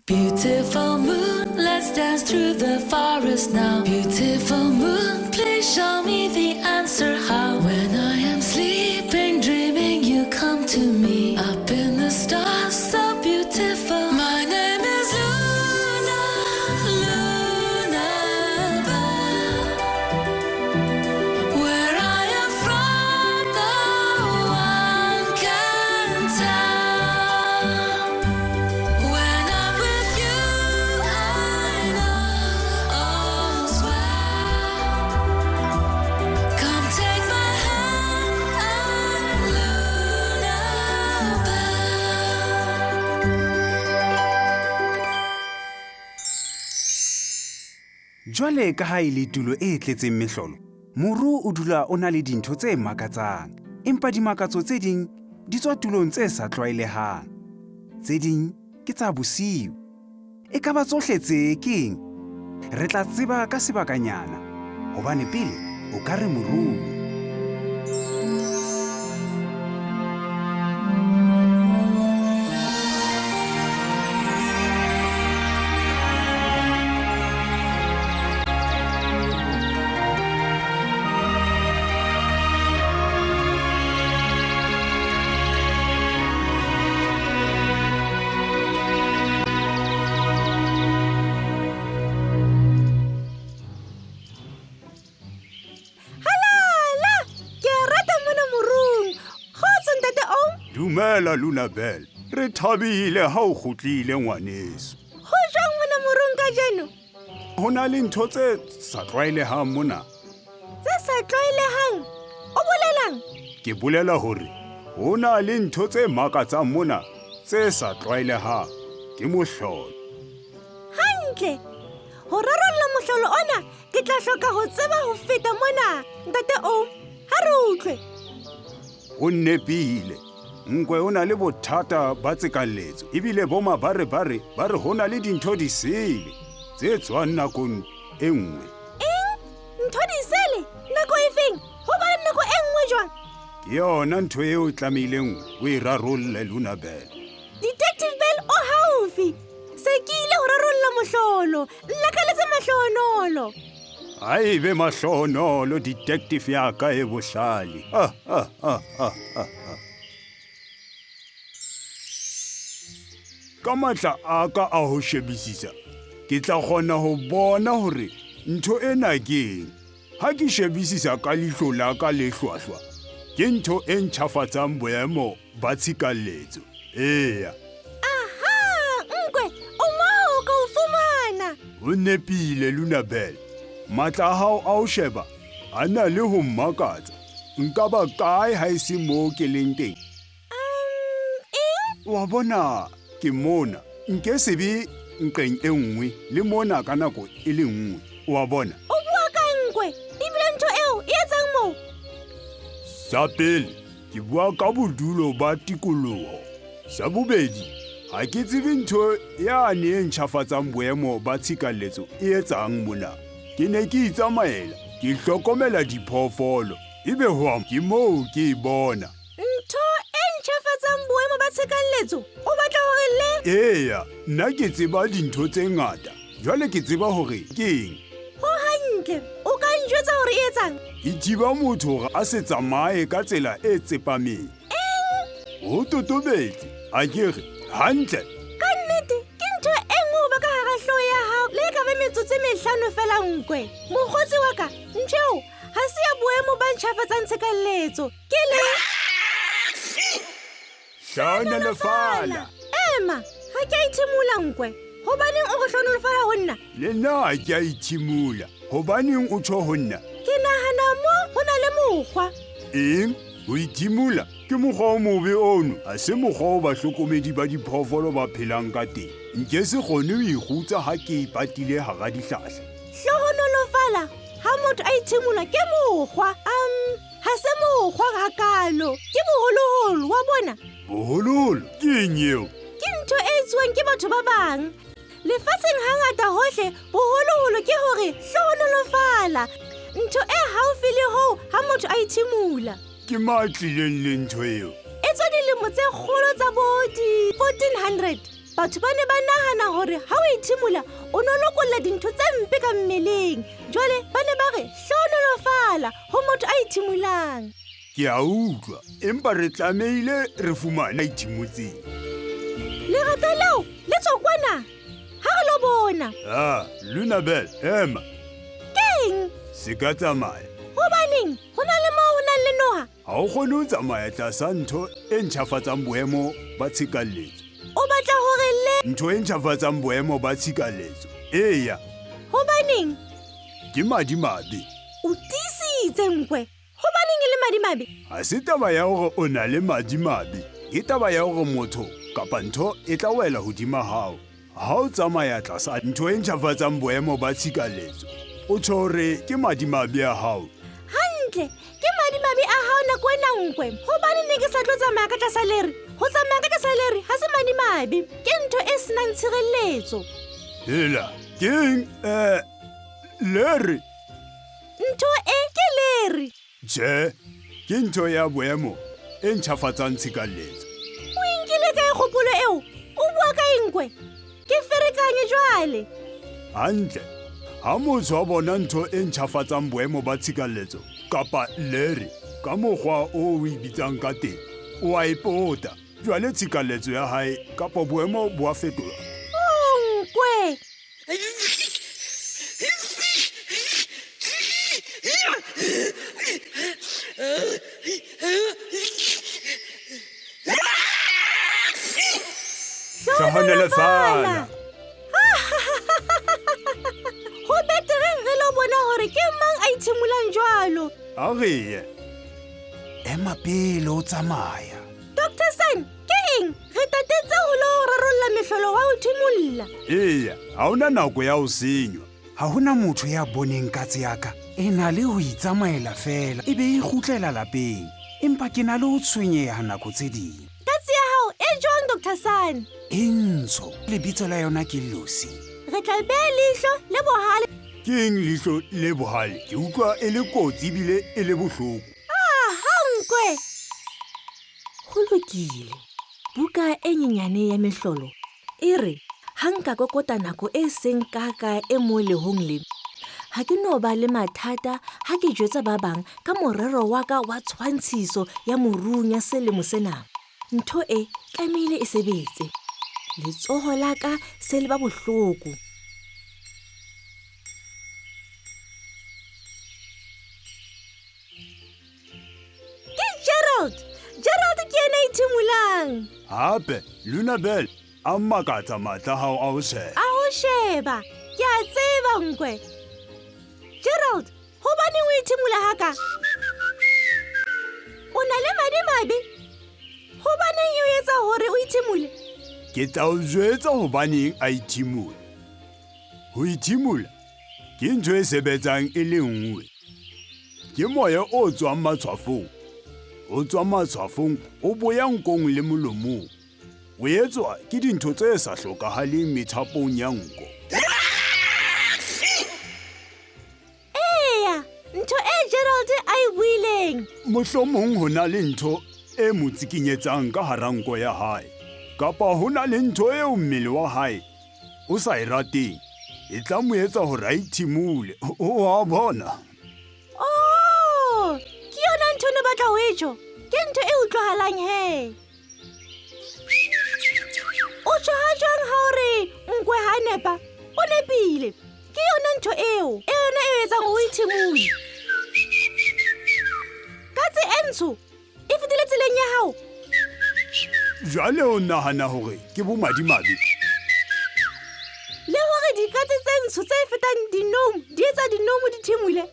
Beautiful moon, let's dance through the forest now. Beautiful moon, please show me the answer how. When I am sleeping, dreaming, you come to me. Up in the stars, so beautiful. My name is Luna, Luna Bell. Where I am from, no one can tell. When I'm with you, I know all's well. Come take my hand, I'm Luna Bell. Jwale ka ha e le tulo e tletseng mehlolo, moru o dula o na le dintho tse makatsang. Empa dimakatso tse ding di tswa tulong tse sa tlwaelehang. Tse ding ke tsa bosiu. E ka ba tsohle tse keng? Re tla tseba ka sebakanyana, hobane pele o ka re morung. Halala! Ke a rata mona morung. Kgotso ntate Oom. Dumela Luna Bell. Re thabile ha o kgutlile ngwaneso. Ho jwang mona morung kajeno? Ho na le ntho tse sa tlwaelehang mona. Tse sa tlwaelehang? O bolelang? Ke bolela hore ho na le ntho tse makatsang mona tse sa tlwaelehang. Ke mohlolo. Hantle. Ho rarolla mohlolo ona ke tla hloka ho tseba ho feta mona, ntate Oom. Ha re utlwe. O nepile. Nkwe o na le bothata ba tsekalletso ebile boma ba re ba re ba re ho na le dintho disele tse tswang nakong e nngwe. Eng? Ntho disele? Nako e feng? Ho ba le nako e nngwe jwang? Ke yona ntho eo o tlamehileng o e rarolle Luna Bell. Detective Bell o haufi. Se ke ile ho rarolla mohlolo. Nlakaletse mahlohonolo. A e be mahlohonolo detective ya ka e bohlale. Ha, ha, ha, ha, ha, ha. Ka matla a ka a ho shebisisa, ke tla kgona ho bona hore ntho ena ke eng. Ha ke shebisisa ka leihlo la ka le hlwahlwa, ke ntho e ntjhafatsang boemo ba tshikalletso. Eya. Aha, Nkwe, o moo ka o fumana. O nepile, Lunabel. Matla a hao a ho sheba a na le ho mmakatsa. Nka ba kae ha e se moo ke leng teng? Eng? Wa bona, ke mona. Nke se be nqeng e nngwe le mona ka nako e le nngwe. Wa bona? O bua ka nkwe, ebile ntho eo e etsang moo? Sa pele, ke bua ka bodulo ba tikoloho. Sa bobedi, ha ke tsebe ntho yane e ntjhafatsang boemo ba tshikalletso e etsang mona. Ke ne ke itsamaela, ke hlokomela diphoofolo, ebe hwam ke moo ke e bona. Ntho e ntjhafatsang boemo ba tshekalletso? O batla hore le? Eya, nna ke tseba dintho tse ngata. Jwale ke tseba hore ke eng. Ho hantle. O ka njwetsa hore e etsang? E thiba motho hore a se tsamaye ka tsela e tsepameng. Eng? Ho totobetse, a ke re, hantle. Ka nnete, ke ntho e nngwe ho ba ka hara hlooho ya hao le e ka ba metsotso e mehlano feela nkwe. Mokgotsi wa ka, ntho eo ha se ya boemo ba ntjhafatsang tshekalletso. Ke le. Hlohonolofala. Ema, ha ke a ithimola nkwe. Hobaneng o re hlohonolofala ho nna? Le nna ha ke a ithimola. Hobaneng o tjho ho nna? Ke nahana mo ho na le mokgwa. Eng? Ho ithimola ke mokgwa o mobe ono. Ha se mokgwa o bahlokomedi ba diphoofolo ba phelang ka teng. Nke se kgone ho ikgutsa ha ke ipatile hara dihlahla. Hlohonolofala ha motho a ithimola ke mokgwa. Ha se mokgwa hakaalo, ke boholoholo, wa bona. Boholoholo? Ke eng eo? Ke ntho e etsuwang ke batho ba bang. Lefatsheng hangata hohle, boholoholo ke hore hlohonolofala. Ntho e haufi le hoo ha motho a ithimola. Ke mang a tlileng le ntho eo? E tswa dilemo tse kgolo tsa bo di 1400. Batho ba ne ba nahana hore ithimola o no lokolla dintho tse mpe ka mmeleng. Jwale ba ne ba re hlohonolofala ho motho a ithimolang. Ke a utlwa, empa re tlamehile re fumane a ithimotseng. Lerata leo le tswa kwana. Ha re lo bona. Ah, Lunabel, ema. Keng? Se ka tsamaya. Hobaneng? Ho na le moo ho nang le noha? Ha o kgone ho tsamaya tlasa ntho e ntjhafatsang boemo ba tshikalletso. O batla hore le Ntho e ntjhafatsang boemo ba tshikalletso. Eya. Hobaneng? Ke madimabe. O tiisitse nkwe. Hobaneng e le madimabe? Ha se taba ya hore o na le madimabe. Ke taba ya hore motho kapa ntho e tla wela hodima hao. Ha o tsamaya tlasa ntho e ntjhafatsang boemo ba tshikalletso, o tjho hore ke madimabe a hao. Hantle, ke madimabe a hao nako ena nkwe. Hobane ne ke sa tlo tsamaya ka tlasa leri. Ho tsamaya ka tlasa leri ha se madimabe, ke ntho e senang tshireletso. Hela, keng leri? Ntho e ke leri. Tjhe, ke ntho ya boemo e ntjhafatsang tshikalletso. O e nkile kae kgopolo eo? O bua ka eng kwe? Ke ferekanye jwale. Hantle. Ha motho a bona ntho e ntjhafatsang boemo ba tshikalletso kapa leri ka mokgwa o o e bitsang ka teng, o a e pota. Jwale tshikalletso ya hae kapa boemo bo a fetoha. Oh, nkwe. Hlohonolofala. Ho betere re lo bona hore ke mang a ithimolang jwalo. A re ye. Ema pele o tsamaya. Dr. San, ke eng? Re tatetse ho lo rarolla mehlolo wa ho thimolla. Eya, ha hona nako ya ho senywa. Ha hona motho ya boneng katse ya ka. E na le ho itsamaela feela, e be e kgutlela lapeng. Empa ke na le ho tshwenyeha nako tse ding. Katse ya hao e jwang, Dr. San? E ntsho. Lebitso la yona ke Lucy. Re tla beha leihlo le bohale. Ke eng leihlo le bohale? Ke utlwa e le kotsi ebile e le bohloko. Aha, nkwe. Ho lokile. Buka e nyenyane ya mehlolo e re ha nka kokota nako e seng kaka e mo lehong le, ha ke no ba le mathata ha ke jwetsa ba bang ka morero wa ka wa tshwantshiso ya morung ya selemo sena. Ntho e tlamehile e sebetse. Letsoho la ka se le ba bohloko. Ke Gerald. Gerald ke yena a ithimolang. Hape, Lunabel a makatsa matla a hao a ho sheba. A ho sheba. Ke a tseba nkwe. Gerald, hobaneng o ithimola haka? O na le madimabe? Hobaneng e o etsa hore o ithimole? Ke tla o jwetsa hobaneng a ithimola. Ho ithimola ke ntho e sebetsang e le nngwe. Ke moya o tswang matshwafong. O tswa matshwafong o boya nkong le molomong. O etswa ke dintho tse sa hlokahaleng methapong ya nko. Eya, ntho e Gerald a e buileng. Mohlomong ho na le ntho e mo tsikinyetsang ka hara nko ya hae. Kapa ho na le ntho eo mmele wa hae o sa e rateng. E tla mo etsa hore a ithimole. O a bona? Oh, ke yona ntho no batla ho e tjho. Ke ntho e utlwahalang he. O tjho ha jwang ha o re nkwe ha nepa? O nepile. Ke yona ntho eo, e yona e etsang o ithimole. Katse e ntsho e fetile tseleng ya hao. Jwale o nahana hore ke bomadimabe? Le hore dikatse tse ntsho tse fetang dinomo di etsa dinomo di thimole.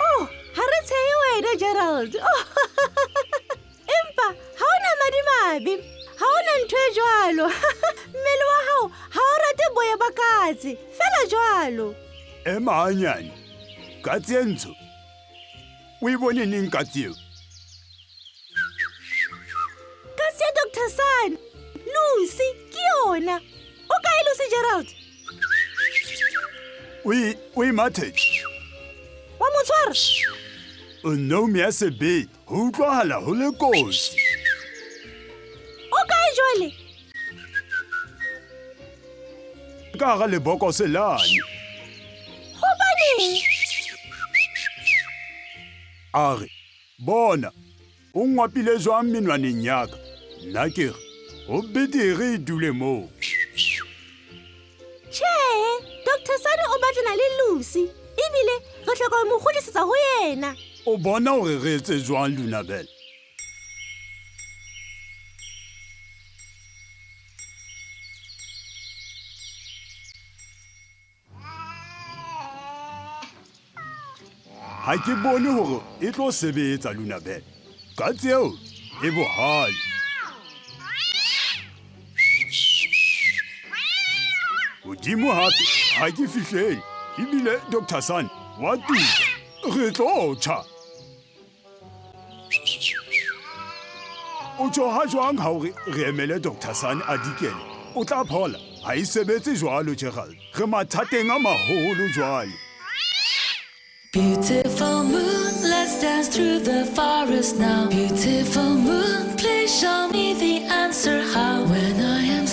Oh, ha re tshehe wena Gerald. Oh, empa ha o na madimabe, ha o na ntho e jwalo. Mmele wa hao ha o rate boya ba katse, fela jwalo. Ema hanyane. Katse e ntsho. O e bone neng katse eo? Katse ya Dr. San. Lucy, ke yona. O kae Lucy, Gerald? O e mathetse. Wa mo tshwara? O gnome ya sebete. Ho utlwahala ho le kotsi. O kae jwale? Ka hara lebokose lane. Hobaneng? A re, bona, o ngwapile jwang menwaneng ya ka? Nna ke re, ho betere e dule moo. Tjhehe, Dr. Sani o batlana le Lucy. Ebile re hloka ho mo kgutlisetsa ho yena. O bona hore re etse jwang, Lunabel? Ha ke bone hore e tlo sebetsa, Lunabel. Katse eo e bohale. Hodimo hape ha ke fihlele. Ebile Dr. Sun wa tuka. Re tlo tjha. O tjho ha jwang ha o re re emele Dr. Sun a dikele? O tla phola. Ha e sebetse jwalo, Gerald. Re mathateng a maholo jwale. Beautiful moon, let's dance through the forest now. Beautiful moon, please show me the answer how. When I am